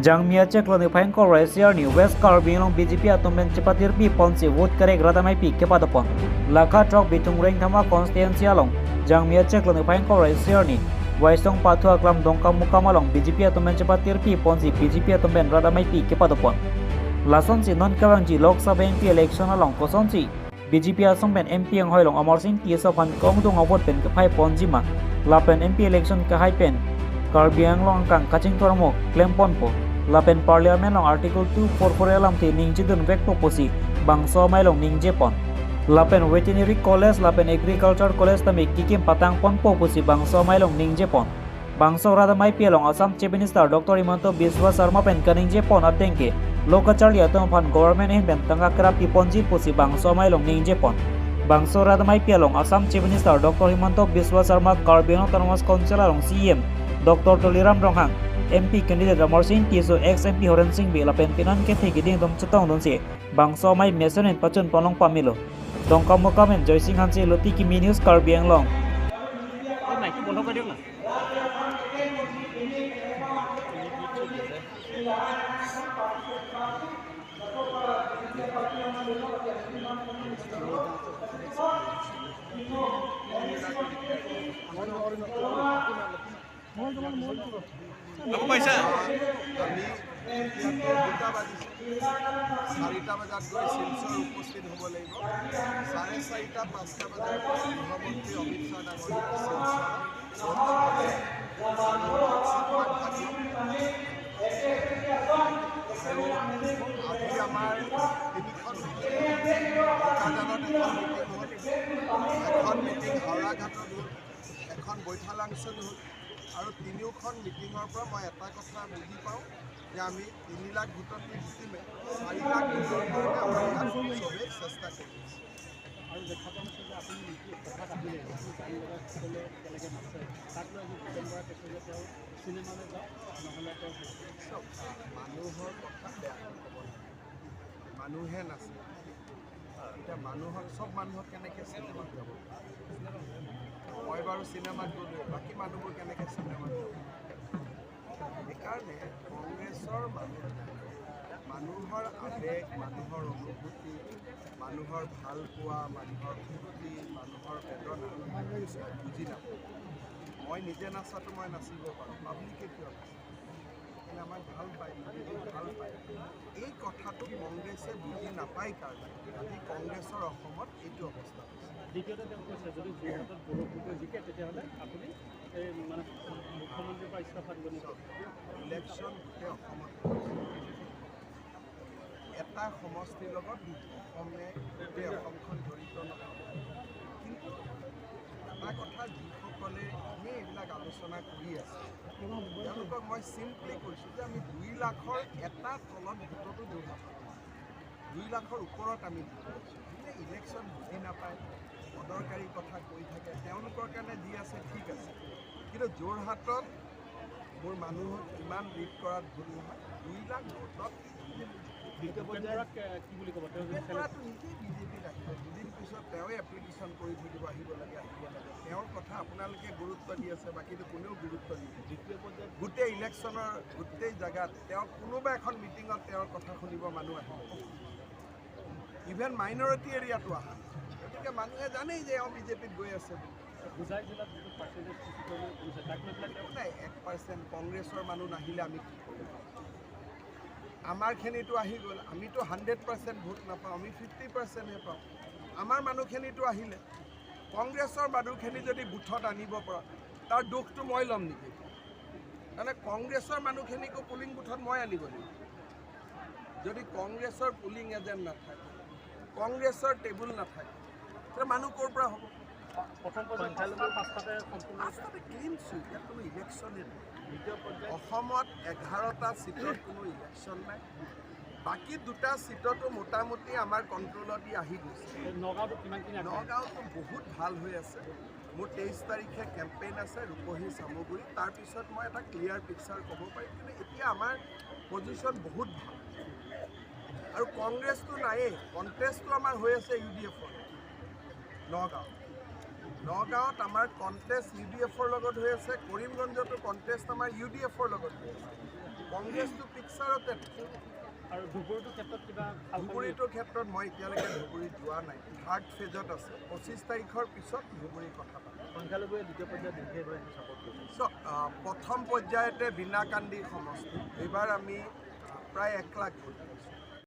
Jangmia chek lo ni phang ko RCR ni West Karbi Anglong BJP atumben chipatir pi ponsi vote karek radamai pi kepadopon Lakha trok bitung reng thama constituency along Jangmia chek lo ni phang ko RCR ni Waisong Pathua Klam Dongka Mukamalong BJP atumben chipatir pi ponsi BJP atumben radamai pi kepadopon Lason si non kawangji Lok Sabha MP election along koson si BJP asomben MP ang hoilong Amar Singh TSO phan kong dong vote pen ka phai ponjima Lapen MP election ka hai pen Karbi Anglong kang kaching tormo klempon po Lapen parliament long article 244 elam ti ningjidun vek po posi bangso mai long ningje pon Lapen veterinary college Lapen agriculture college tami kikim patang pon po posi bangso mai long ningje pon bangso rada mai pi long Assam Chief Minister Dr. Himanta Biswa Sarma pen kaningje pon atengke lokacharya tong phan government hin ben tanga krap pi ponji posi bangso mai long ningje pon bangso rada mai pi long Assam Chief Minister Dr. Himanta Biswa Sarma Karbi Anglong Autonomous Council long CM Dr. Tuliram Ronghang MP candidate Amar Singh Tiso ex MP Horen Singh bi lapen pinan ke thegi ding dom chutong don si bangso mai mesonen pachun ponlong pamilo dongka mukamen Joy Singh Hansi loti ki news Karbi Anglong মাইকটো বন্ধ কৰি দিয়ক না। আমি 2টা বাজিছে, 4টা বজাত গৈ শিলচৰ উপস্থিত হ'ব লাগিব। 4:30 5টা বজাৰ পৰা গৃহমন্ত্ৰী অমিত শ্বাহ ডাঙৰীয়া শিলচৰত আৰু আজি আমাৰ 3খন বোকাজানত এখন মিটিং হ'ল, এখন মিটিং হাওৰাঘাটত হ'ল, এখন বৈঠালাংছত হ'ল। আৰু তিনিওখন মিটিঙৰ পৰা মই এটা কথা বুজি পাওঁ যে আমি 3 লাখ ভোটত জিতিমে, 4 লাখ ভোটৰ কাৰণে আমাৰ ইয়াত চবেই চেষ্টা কৰি আছে। আৰু দেখা পোৱা গৈছে যে আপুনি সভাত আহিলে আপুনি গান লগাই সকলোৱে একেলগে নাচে, তাক লৈ আজি ভূপেন বৰাই কৈছে যে তেওঁ চিনেমালৈ যাওক, নহ'লে তেওঁ চাওক, মানুহৰ কথা বেয়াকৈ ক'ব নালাগে। মানুহে নাচে, এতিয়া মানুহক চব মানুহক কেনেকৈ চিনেমাত যাব? মই বাৰু চিনেমাত গ'লোঁ, বাকী মানুহবোৰ কেনেকৈ চিনেমাত যাব? সেইকাৰণে কংগ্ৰেছৰ মানুহৰ আৱেগ, মানুহৰ অনুভূতি, মানুহৰ ভাল পোৱা, মানুহৰ ফূৰ্তি, মানুহৰ বেদনা বুজি নাপায়। মই নিজে নাচাটো মই নাচিব পাৰোঁ, পাব্লিকে কিয় নাচে? সেইকাৰণে আমাক ভাল পায়, বিজেপিক ভাল পায়। এই কথাটো কংগ্ৰেছে বুজি নাপায় কাৰণে আজি কংগ্ৰেছৰ অসমত এইটো অৱস্থা হৈছে। দ্বিতীয়তে তেওঁ কৈছে যদি যোৰহাটত গৌৰৱ গগৈ জিকে তেতিয়াহ'লে আপুনি এই মানে মুখ্যমন্ত্ৰীৰ পৰা ইস্তফা দিব নেকি? ইলেকশ্যন গোটেই অসমত এটা সমষ্টিৰ লগত অসমে গোটেই অসমখন জড়িত নহয়। কিন্তু এটা কথা, যিসকলে এনেই এইবিলাক আলোচনা কৰি আছে তেওঁলোকক মই চিম্পলি কৈছোঁ যে আমি 2 লাখৰ এটা তলত ভোটতো যোৰহাটত, 2 লাখৰ ওপৰত আমি জিকি আছোঁ। যোনে ইলেকশ্যন বুজি নাপায়, অদৰকাৰী কথা কৈ থাকে, তেওঁলোকৰ কাৰণে যি আছে ঠিক আছে। কিন্তু যোৰহাটত মোৰ মানুহক ইমান লিড কৰাত ভুল নহয়, 2 লাখ ভোটত বিজেপি। দ্বিতীয় পৰ্যায়ত কি বুলি ক'ব? তেওঁ ভূপেন বৰাটো নিজেই বিজেপিত আহিব, দুদিন পিছত তেওঁৱে এপ্লিকেশ্যন কৰি থৈ দিব, আহিব লাগে, আহিব লাগে। তেওঁৰ কথা আপোনালোকে গুৰুত্ব দি আছে, বাকীটো কোনেও গুৰুত্ব নিদিয়ে। দ্বিতীয় পৰ্যায়ত গোটেই ইলেকশ্যনৰ গোটেই জেগাত তেওঁ কোনোবা এখন মিটিঙত তেওঁৰ কথা শুনিব মানুহ আহিব, ইভেন মাইনৰিটি এৰিয়াটো আহা। গতিকে মানুহে জানেই যে এওঁ বিজেপিত গৈ আছে বুলি। হোজাই জিলাত যিটো পাৰ্চেণ্টেজ কমিছে তাক লৈ পেলাই তেওঁ নাই, 1% কংগ্ৰেছৰ মানুহ নাহিলে আমি কি কৰিম? আমাৰখিনিতো আহি গ'ল, আমিতো 100% ভোট নাপাওঁ, আমি 50%হে পাওঁ। আমাৰ মানুহখিনিতো আহিলে, কংগ্ৰেছৰ মানুহখিনি যদি বুথত আনিব পৰা, তাৰ দুখটো মই ল'ম নেকি? তাৰমানে কংগ্ৰেছৰ মানুহখিনিকো পুলিং বুথত মই আনিব লাগিব। যদি কংগ্ৰেছৰ পুলিং এজেণ্ট নাথাকে, কংগ্ৰেছৰ টেবুল নাথাকে, তেতিয়া মানুহ ক'ৰ পৰা হ'ব? প্ৰথম পৰ্যায়ত 5টাতে সম্পূৰ্ণ ৰাস্তাতে ক্লিন চুইপ, ইয়াত কোনো ইলেকশ্যনেই নাই। দ্বিতীয় পৰ্যায়ত অসমত 11টা চিটত কোনো ইলেকশ্যন নাই, বাকী 2টা চিটতো মোটামুটি আমাৰ কণ্ট্ৰলত আহি গৈছে। নগাঁৱতো কিমানখিনি আগবাঢ়িছে? নগাঁৱতো বহুত ভাল হৈ আছে। মোৰ 23 তাৰিখে কেম্পেইন আছে ৰূপহী চামগুৰি, তাৰপিছত মই এটা ক্লিয়াৰ পিকচাৰ ক'ব পাৰিম। কিন্তু এতিয়া আমাৰ পজিশ্যন বহুত ভাল আৰু কংগ্ৰেছটো নায়েই, কণ্টেষ্টটো আমাৰ হৈ আছে ইউ ডি এফৰ নগাঁৱত। নগাঁৱত আমাৰ কণ্টেষ্ট ইউ ডি এফৰ লগত হৈ আছে, কৰিমগঞ্জতো কণ্টেষ্ট আমাৰ ইউ ডি এফৰ লগত হৈ আছে। কংগ্ৰেছটো পিকচাৰতে নাই। আৰু ধুবুৰীটোৰ ক্ষেত্ৰত কিবা ধুবুৰীটোৰ ক্ষেত্ৰত মই এতিয়ালৈকে ধুবুৰীত যোৱা নাই, থাৰ্ড ফেজত আছে। 25 তাৰিখৰ পিছত ধুবুৰীৰ কথা পাতিম। সংখ্যালঘুৱে দ্বিতীয় পৰ্যায়ত দীৰ্ঘ ছাপোৰ্ট কৰিছে। চ' প্ৰথম পৰ্যায়তে বিনাকান্দি সমষ্টি এইবাৰ আমি প্ৰায় 1 লাখ ভোট পাইছোঁ।